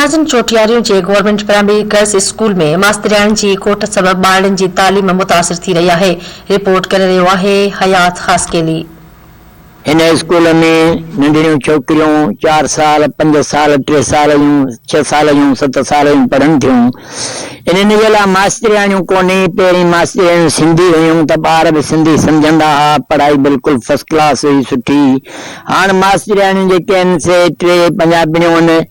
ناظرين چوٽياريون جي government primary girls school ۾ ماسترياڻين جي کوٽ سبب ٻارڙين جي تعليم متاثر ٿي رهي آهي، رپورٽ ڪري رهيو آهي حيات خاصخيلي. هن اسڪول ۾ ننڍڙيون ڇوڪريون چار سال، پنج سال، ٽي سال جون، ڇهه سال جون، ست سال جون پڙهن ٿيون. انهن جي لاء ماسترياڻيون ڪونهي. پهرين ماسترياڻيون سنڌي هيون ته ٻار به سنڌي سمجهندا ها. پڙهائي بلڪل فرسٽ ڪلاس هئي سٺي. هاڻ ماسترياڻيون جيڪي آهن سي ٽي پنجابڻيون آهن.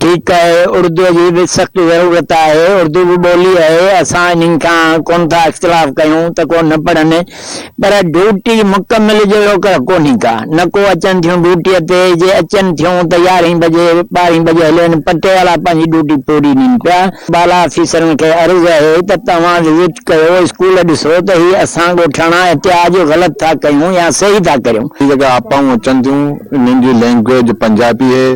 ٺيڪ آهي اردوء جي به سخت ضرورت آهي. اردو به ٻولي آهي. اسان انهن کان ڪونه ٿا اختلاف ڪيون ته ڪو نه پڙهن. پر ڊيوٽي مڪمل جهڙوڪ ڪونهي ڪا، نه ڪو اچن ٿيون ڊيوٽيء تي، جي اچن ٿيون ته يارهين بجي ٻارهين بجي هليو وڃن، پٽيوالا پنهنجي ڊيوٽي پوري ڏين پيا. بالا آفيسرن کي عرض آهي ته توهان وزٽ ڪيو اسڪول ڏسو ته هي اسان ڳوٺاڻا احتياج غلط ٿا ڪيون يا صحيح ٿا ڪريون. هي جيڪا آپائون اچن ٿيون انهن جي لينگويج پنجابي هي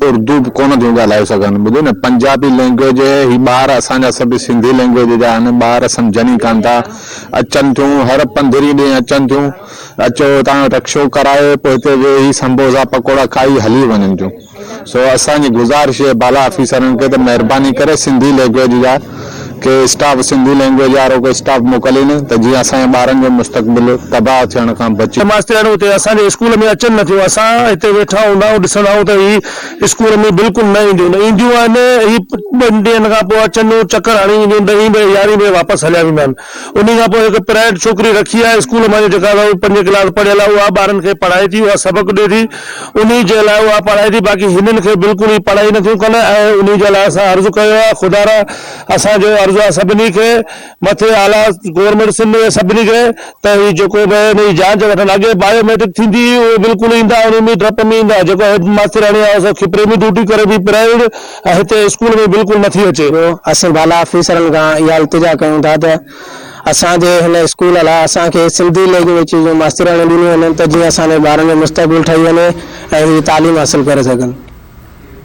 اردو به ڪونه ٿيون ڳالهائي سگهن ٻڌو نه پنجابي لينگويج هي هي ٻار اسان جا سڀ سنڌي لينگويج جا آهن ٻار سمجهن ئي ڪانه ٿا اچن ٿيون هر پنڌرهين ڏينهن اچن ٿيون اچو هتان رڪشو ڪرائي پوء هتي ويهي سمبوسا پڪوڙا کائي هلي وڃن ٿيون سو اسان جي گذارش اهي بالا آفيسرن کي ته مهرباني ڪري سنڌي لينگويج جا ڪي اسٽاف سنڌي لينگويج وارو ڪو اسٽاف موڪلين ته جيئن اسان جي ٻارن جو مستقبل تباهه ٿيڻ کان بچي. ماسترياڻيون هتي اسان جي اسڪول ۾ اچن نه ٿيون اسان هتي ويٺا هوندا آهيون ڏسندا آهيون ته هي اسڪول ۾ بلڪل نه اينديون نه اينديون آهن هي ٻن ڏينهن کان پوء اچن چڪر هڻي اينديون ڏهين بجي يارهين بجي واپس هليا ويندا آهن انهي کان پوء هڪ پرائيويٽ ڇوڪري رکي آهي اسڪول مان جيڪا پنج ڪلاس پڙهيل آهي اها ٻارن کي پڙهائي ٿي اها سبق ڏي ٿي انهي جي لاء اها پڙهائي ٿي باقي هنن کي بلڪل ئي پڙهائي نٿيون ڪن ۽ انهي جي لاء اسان عرض ڪيو آهي خدارا اسان جو عرض آهي سڀني کي مٿي اعليٰ گورنمينٽ سنڌ ۽ سڀني کي ته هي جيڪو به انهي جي جانچ وٺن اڳي بايو ميٽرڪ ٿيندي هئي اهي بلڪل ايندا انهي ۾ ڊپ ۾ ايندا جيڪو هيڊ ماسترياڻي آهي سو کپري ۾ ڊيوٽي ڪري ٿي پرائيويٽ ۽ هتي اسڪول ۾ بلڪل نٿي اچي. اسين بالا آفيسرن کان اها التجا ڪيون ٿا ته اسان جي هن اسڪول لاء اسان کي سنڌي لينگويج جون ماسترياڻيون ڏنيون وڃن ته جيئن اسان جي ٻارن جو مستقبل ٺهي وڃي ۽ هي تعليم حاصل ڪري سگهن.